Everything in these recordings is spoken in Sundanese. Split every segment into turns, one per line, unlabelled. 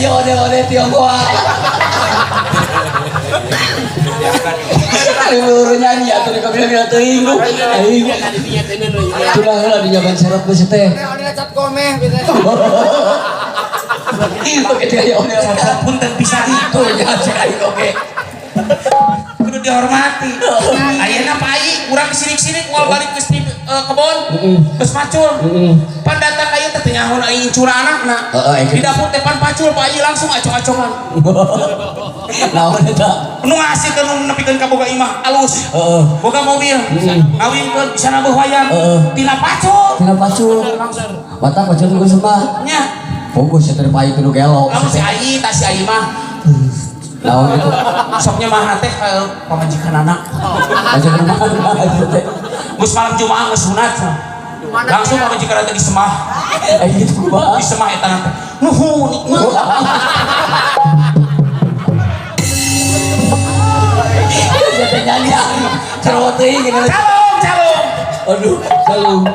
Ayo ondel-ondel Tionghoa. Luru nyanyi atuh di kabila-bila teuing lu. Aing. Sudah heula di jaman serot geus teh.
Ondel cap gomeh gitu.
Oke teh aya ondel-ondel.
Punten pisan.
Tuh nya cek aing oge.
Kudu dihormati. Ayeuna Pak Ayi urang sirik-sirik moal balik geus di kebon. Geus macul. Pan datang ka ieu teh teu nyaho aing incura anakna.
Heeh,
Di dapur teh pan pacul Pak Ayi langsung acong-acongan.
Naon eta?
Nu ngasihkeun nu nepikeun ka boga imah alus.
Heeh.
Boga mobil. Ngawinkeun bisa nabuh wayang.
Heeh.
Tina pacul.
Tina pacul. Mata pacul geus mah.
Nya.
Fokus ya teh Pak Ayi kudu gelo.
Lamun si Ayi tah si Ayi mah
Naon itu?
Soknya mah teh ka pamajikan anak.
Pamajikan mana itu teh?
Geus malam Jumaah geus sunat. Langsung pamajikan teh disemah.
Eh gitu kumaha?
Disemah eta teh. Nuhun nikmat.
Sia teh nyanyi ah. Cerot teuing gini.
Calung, calung.
Aduh, calung.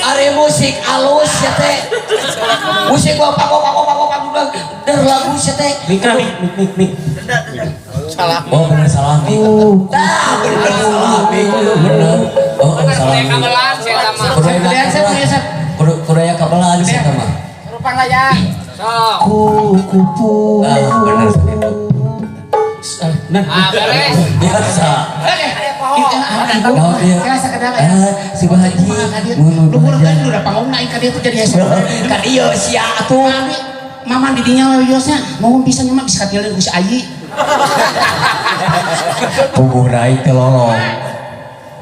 Ari musik alus ya teh. Musik gua pak pak pak pak pak der lagu ya teh.
Mik mik mik mik.
Salah.
Oh bener salah mik. Tah bener salah mik. Bener. Oh salah mik.
Kabelan saya sama.
Kudu aya kabelan sia mah.
Rupang layang. Sok.
Kupu. Ah bener sakitu.
Nah,
Ah, beres.
Biasa. Naon ieu? Si Bu Haji. Mun
Lu kan udah panggung naik ka dieu tuh jadi hese.
Ka dieu sia atuh.
Abi mama di dinya we wiosna, mohon pisan mah bisa katileun ku si Ayi.
Puguh naik teh lolong.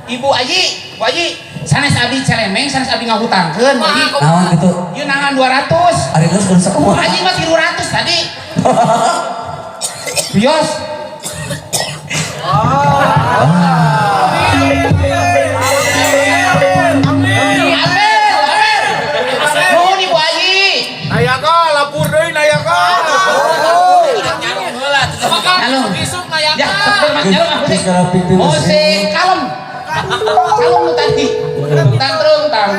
Ibu Ayi, Bu Ayi, sanes abi celemeng, sanes abi ngahutangkeun, Bu Ayi.
Naon kitu?
Ieu nangan 200.
Ari geus kudu
Bu
sakumaha?
Ayi mah 300 tadi. Bios. Amin, amin. Nuhun Ibu Ayi.
Nayaka lapor deui nayaka.
Halo.
Isuk nayaka.
Ya, nyalung, nyalung, musik. Musik kalem. Kalem lu tadi. Tang trung tang.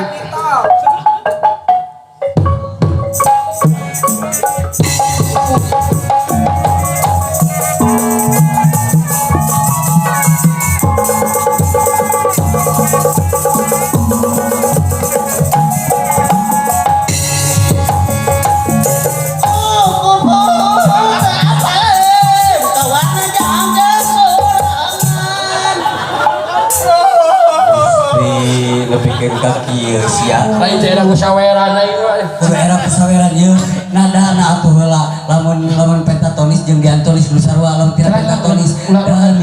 Nepikeun ka kieu sia.
Lain teh era kusaweran aing mah.
Kudu era kusaweran ieu nadana atuh heula lamun lamun pentatonis jeung diantonis kudu sarua lamun tidak pentatonis dan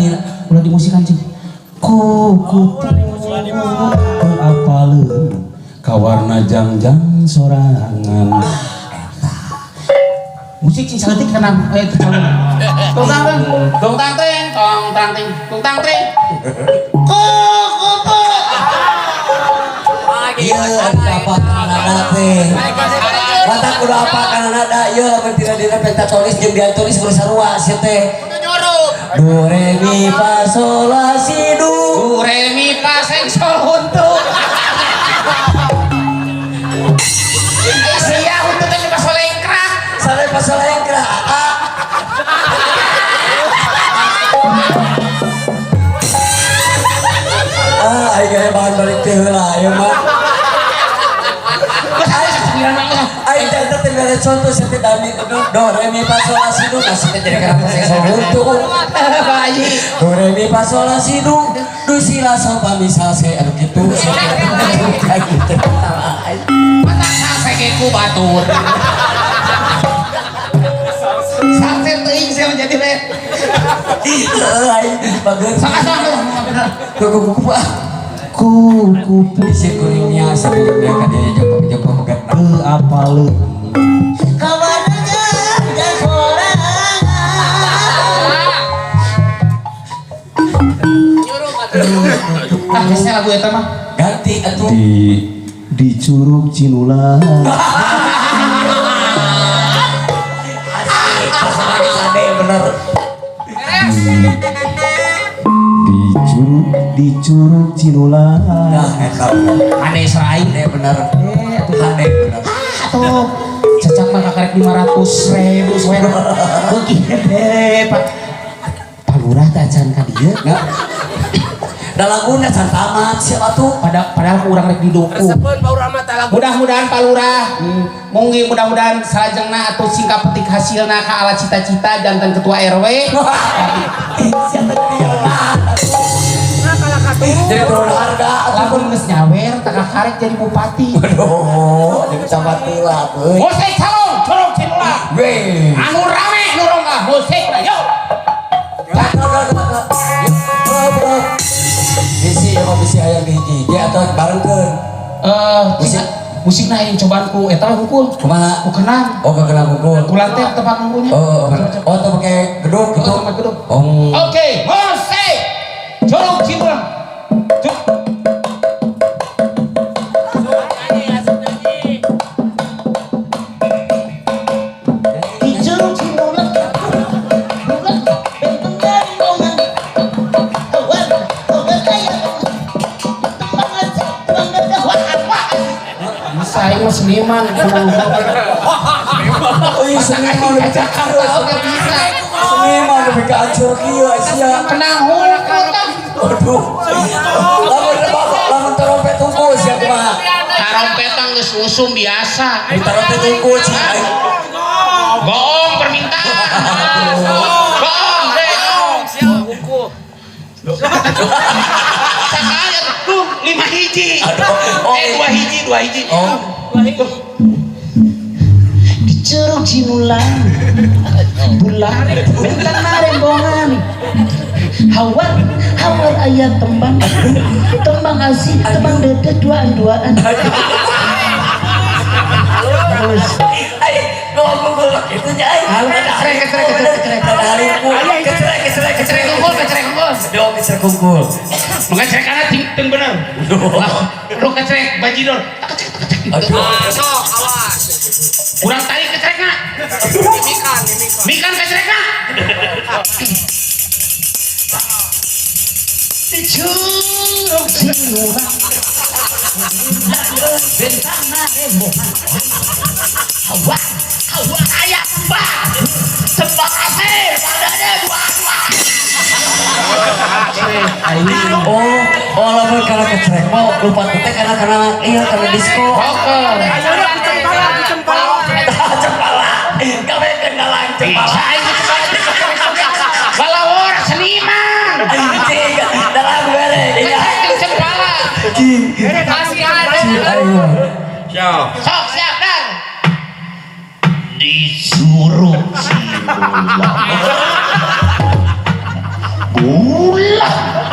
Ulah dimusikan cing.
Kuku apaleun kawarna jangjang sorangan.
Musik sing saeutik tenang calung. Tong tang teng, tong tang teng, tong tang teng, tong tang teng. Ku
Ieu anu apa kana nada teh. Mata kudu apa kana nada ieu lamun tidak dina pentatonis jeung diantonis kudu sarua sia teh. Do re mi fa sol la si do.
Do re mi fa seng sol huntu. Sia huntu teh pa solengkrah.
Sare pa solengkrah. Ah, aing aya bahan balik teh heula ieu mah. Aing teh teh mere contoh sia teh dami do re mi fa sol la si do kasih teh jadi kana seng sol huntu.
Pak Haji.
Do re mi fa sol la si do do si la sol fa mi sa se anu kitu. Kayak gitu.
Mata sase ku batur. Sase teuing sia menjadi we.
Heuh aing bageun.
Sok asa bener.
Kuku ah.
Kuku
Isi kuringnya sebelumnya kan dia joko joko pegat.
teu apaleun.
Kawarna jangjang sorangan.
Hese lagu eta mah.
Ganti atuh.
Di Curug Cinulang.
Asik, sade bener.
Di Curug Cinulang.
Nah, eta.
Hade serain.
Hade bener. Hade bener.
Atuh cecak mah kakarek 500.000 saweran. Beuki hede Pak. Pak Lurah teh acan ka dieu.
Nah. Da laguna can tamat sia atuh.
Padahal ku urang rek didukung.
Resepeun Pak Lurah mah teh lagu.
Mudah-mudahan Pak Lurah, mungkin mudah-mudahan salajengna atau singkat petik hasilna ka ala cita-cita jantan ketua RW.
Siapa tadi? Jadi turun harga.
Lamun geus nyawer teh kakarek jadi bupati.
Aduh, jadi camat heula euy.
Musik calon, Curug Cinulang.
Weh.
Anu rame nu ronggah musik yo.
Bisi emang bisi hayang dihiji hiji atau barengkeun.
Musik musikna yang cobaan ku eta lah hukul.
Kumaha?
Ku kenang.
Oh, kekenang hukul.
Ku lantai tempat nunggunya.
Oh, oh, tuh pakai gedung gitu.
Oh, tempat gedung.
Oh.
Oke, musik. Curug Cinulang.
Di Curug Cinulang, bulan benteng gandongan, awan awan ayam, tembang aja, tembang gagah, wah wah.
Bisa aing mah seniman.
Oh, iya seniman lebih
Jakarta oge bisa.
Seniman lebih kacau kieu sia.
Kenang hungkul tah.
Aduh. Lamun lamun trompet unggul sia kumaha?
Tarompetan geus usum biasa.
Di trompet unggul cing aing.
Goong permintaan. Goong, goong.
Siap hukum.
Sakali atuh 5 hiji.
Aduh. Oh,
2 hiji, 2 hiji.
Oh.
Di Curug Cinulang, bulan bentang marembongan, hawar hawar ayat tembang, tembang asih, tembang dede duaan-duaan. Terus.
Ay, ngomong gitu nya ay.
Kecerek, kecerek, kecerek, kecerek.
Kecerek, kecerek,
Kecerek unggul, kecerek unggul.
Dong kecerek unggul.
Nu kecerek kana ting bener. Lu kecerek bajidor.
Aduh.
Sok awas.
Kurang tarik kecerekna.
Mimikan, mimikan.
Mikan kecerekna.
Di Curug Cinulang, bentang marembongan, hawar hawar ayat tembang, tembang asih, padanya dua-dua.
Oh, oh lamun kana kecerek mah lupa teh karena karena iya karena disco.
Oke.
Cempala, cempala.
Cempala. Kabeh kenalan cempala.
Bisa aing balawor seniman.
Anjing, dalam bere. Iya.
Kecerek cempala.
Masih ada.
Ayo.
Siap.
Sok siap dan. Di Curug Cinulang. Bulan.